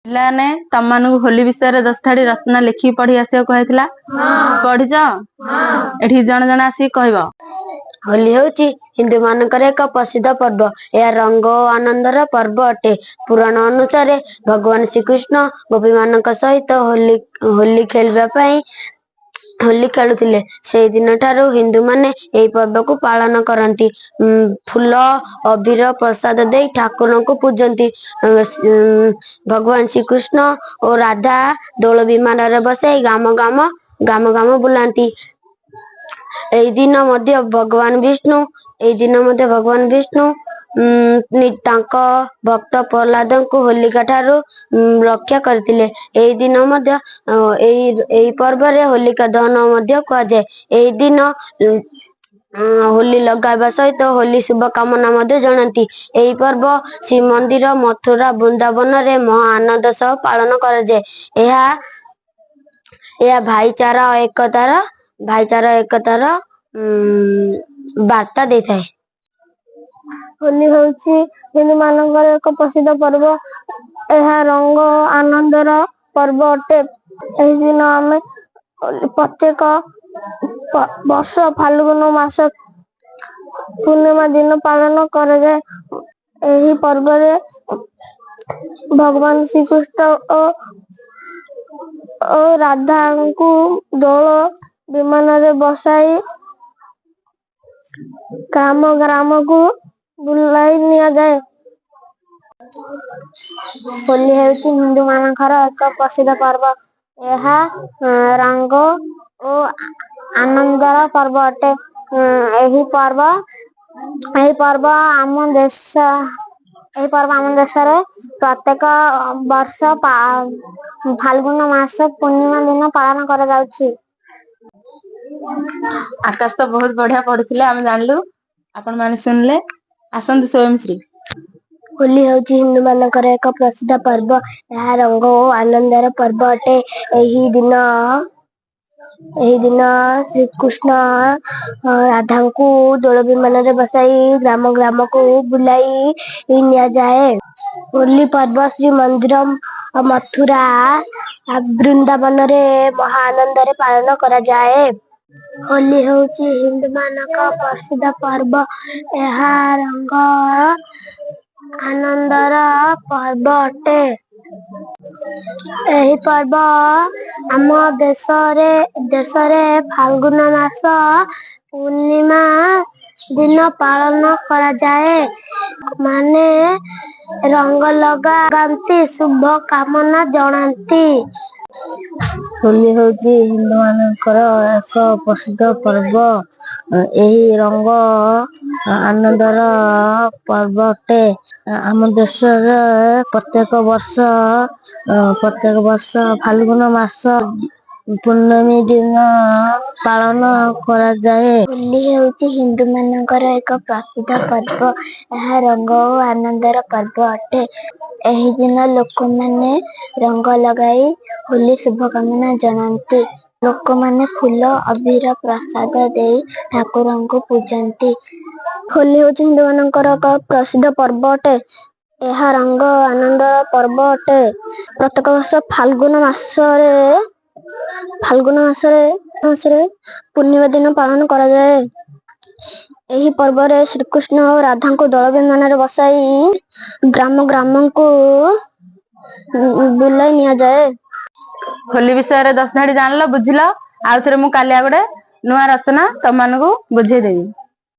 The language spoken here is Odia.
ପିଲାମାନେ, ତମମାନଙ୍କୁ ହୋଲି ବିଷୟରେ 10 ଧାଡି ରଚନା ଲେଖିକି ପଢି ଆସିବାକୁ କୁହାଯାଇଥିଲା, ପଢିଛ? ଏଠି ଜଣେ ଜଣେ ଆସିକି କହିବ। ହୋଲି ହେଉଛି ହିନ୍ଦୁ ମାନଙ୍କର ଏକ ପ୍ରସିଦ୍ଧ ପର୍ବ। ଏହା ରଙ୍ଗ ଓ ଆନନ୍ଦର ପର୍ବ ଅଟେ। ପୁରାଣ ଅନୁସାରେ ଭଗବାନ ଶ୍ରୀକୃଷ୍ଣ ଗୋପୀ ମାନଙ୍କ ସହିତ ହୋଲି ଖେଳିବା ପାଇଁ ହୋଲି ଖେଳୁଥିଲେ। ସେଇ ଦିନ ଠାରୁ ହିନ୍ଦୁ ମାନେ ଏହି ପର୍ବକୁ ପାଳନ କରନ୍ତି। ଫୁଲ, ଅବିର, ପ୍ରସାଦ ଦେଇ ଠାକୁରଙ୍କୁ ପୂଜନ୍ତି। ଭଗବାନ ଶ୍ରୀକୃଷ୍ଣ ଓ ରାଧା ଦୋଳ ବିମାନରେ ବସାଇ ଗ୍ରାମ ଗ୍ରାମ ବୁଲାନ୍ତି। ଏଇ ଦିନ ମଧ୍ୟ ଭଗବାନ ବିଷ୍ଣୁ ତାଙ୍କ ଭକ୍ତ ପ୍ରହ୍ଲାଦଙ୍କୁ ହୋଲିକା ଠାରୁ ରକ୍ଷା କରିଥିଲେ। ଏହି ଦିନ ମଧ୍ୟ ଏହି ପର୍ବରେ ହୋଲିକା ଦହନ ମଧ୍ୟ କୁହାଯାଏ। ଏହି ଦିନ ହୋଲି ଲଗାଇବା ସହିତ ହୋଲି ଶୁଭକାମନା ମଧ୍ୟ ଜଣାନ୍ତି। ଏହି ପର୍ବ ଶ୍ରୀମନ୍ଦିର, ମଥୁରା, ବୃନ୍ଦାବନରେ ମହା ଆନନ୍ଦ ସହ ପାଳନ କରାଯାଏ। ଏହା ଭାଇଚାରା ଏକତାର ବାର୍ତ୍ତା ଦେଇଥାଏ। ହୋଲି ହେଉଛି ହିନ୍ଦୁ ମାନଙ୍କର ଏକ ପ୍ରସିଦ୍ଧ ପର୍ବ। ଏହା ରଙ୍ଗ ଓ ଆନନ୍ଦର ପର୍ବ ଅଟେ। ଏହି ଦିନ ଆମେ ପ୍ରତ୍ୟେକ ବର୍ଷ ଫାଲଗୁନ ମାସ ପୂର୍ଣ୍ଣିମା ଦିନ ପାଳନ କରାଯାଏ। ଏହି ପର୍ବରେ ଭଗବାନ ଶ୍ରୀକୃଷ୍ଣ ଓ ରାଧାଙ୍କୁ ଦୋଳ ବିମାନରେ ବସାଇ ଗ୍ରାମ ଗ୍ରାମକୁ ବୁଲାଇ ନିଆଯାଏ। ହୋଲି ହେଉଛି ହିନ୍ଦୁ ମାନଙ୍କର ଏକ ପ୍ରସିଦ୍ଧ ପର୍ବ। ଏହା ରଙ୍ଗ ଓ ଆନନ୍ଦର ପର୍ବ ଅଟେ। ଏହି ପର୍ବ ଆମ ଦେଶରେ ପ୍ରତ୍ୟେକ ବର୍ଷ ଫାଲଗୁନ ମାସ ପୂର୍ଣ୍ଣିମା ଦିନ ପାଳନ କରାଯାଉଛି। ଆକାଶ ତ ବହୁତ ବଢିଆ ପଢୁଥିଲେ, ଆମେ ଜାଣିଲୁ, ଆପଣ ମାନେ ଶୁଣିଲେ। ଆସନ୍ତୁ ସ୍ୱୟଂଶ୍ରୀ। ହୋଲି ହେଉଛି ହିନ୍ଦୁ ମାନଙ୍କର ଏକ ପ୍ରସିଦ୍ଧ ପର୍ବ। ଏହା ରଙ୍ଗ ଓ ଆନନ୍ଦର ପର୍ବ ଅଟେ। ଏହି ଦିନ ଶ୍ରୀକୃଷ୍ଣ ରାଧାଙ୍କୁ ଦୋଳ ବିମାନରେ ବସାଇ ଗ୍ରାମ ଗ୍ରାମକୁ ବୁଲାଇ ନିଆଯାଏ। ହୋଲି ପର୍ବ ଶ୍ରୀମନ୍ଦିର, ମଥୁରା, ବୃନ୍ଦାବନରେ ମହା ଆନନ୍ଦରେ ପାଳନ କରାଯାଏ। ହୋଲି ହେଉଛି ହିନ୍ଦୁ ମାନଙ୍କ ପ୍ରସିଦ୍ଧ ପର୍ବ। ଏହା ରଙ୍ଗ ଆନନ୍ଦର ପର୍ବ ଅଟେ। ଏହି ପର୍ବ ଆମ ଦେଶରେ ଫାଲଗୁନ ମାସ ପୂର୍ଣ୍ଣିମା ଦିନ ପାଳନ କରାଯାଏ। ମାନେ ରଙ୍ଗ ଲଗାନ୍ତି, ଶୁଭ କାମନା ଜଣାନ୍ତି। ହୋଲି ହେଉଛି ହିନ୍ଦୁ ମାନଙ୍କର ଏକ ପ୍ରସିଦ୍ଧ ପର୍ବ। ଏହି ରଙ୍ଗ ଆନନ୍ଦର ପର୍ବ ଅଟେ। ଆମ ଦେଶରେ ପ୍ରତ୍ୟେକ ବର୍ଷ ଫାଲଗୁନ ମାସ ପୂର୍ଣ୍ଣମୀ ଦିନ ପାଳନ କରାଯାଏ। ହୋଲି ହେଉଛି ହିନ୍ଦୁ ମାନଙ୍କର ଏକ ପ୍ରସିଦ୍ଧ ପର୍ବ। ଏହା ରଙ୍ଗ ଓ ଆନନ୍ଦର ପର୍ବ ଅଟେ। ଏହି ଦିନ ଲୋକମାନେ ରଙ୍ଗ ଲଗାଇ ହୋଲି ଶୁଭକାମନା ଜଣାନ୍ତି। ଲୋକମାନେ ଫୁଲ, ଅବିର, ପ୍ରସାଦ ଦେଇ ଠାକୁରଙ୍କୁ ପୂଜନ୍ତି। ହୋଲି ହେଉଛି ହିନ୍ଦୁ ମାନଙ୍କର ଏକ ପ୍ରସିଦ୍ଧ ପର୍ବ ଅଟେ। ଏହା ରଙ୍ଗ ଓ ଆନନ୍ଦର ପର୍ବ ଅଟେ। ପ୍ରତ୍ୟେକ ବର୍ଷ ଫାଲଗୁନ ମାସରେ ପୂର୍ଣ୍ଣିମା ଦିନ ପାଳନ କରାଯାଏ। ଏହି ପର୍ବରେ ଶ୍ରୀକୃଷ୍ଣ ଓ ରାଧାଙ୍କୁ ଦୋଳ ବିମାନରେ ବସାଇ ଗ୍ରାମ ଗ୍ରାମକୁ ବୁଲାଇ ନିଆଯାଏ। ହୋଲି ବିଷୟରେ 10 ଧାଡି ଜାଣିଲ, ବୁଝିଲ। ଆଉ ଥରେ ମୁଁ କାଲି ଆଉ ଗୋଟେ ନୂଆ ରଚନା ତମମାନଙ୍କୁ ବୁଝେଇଦେବି।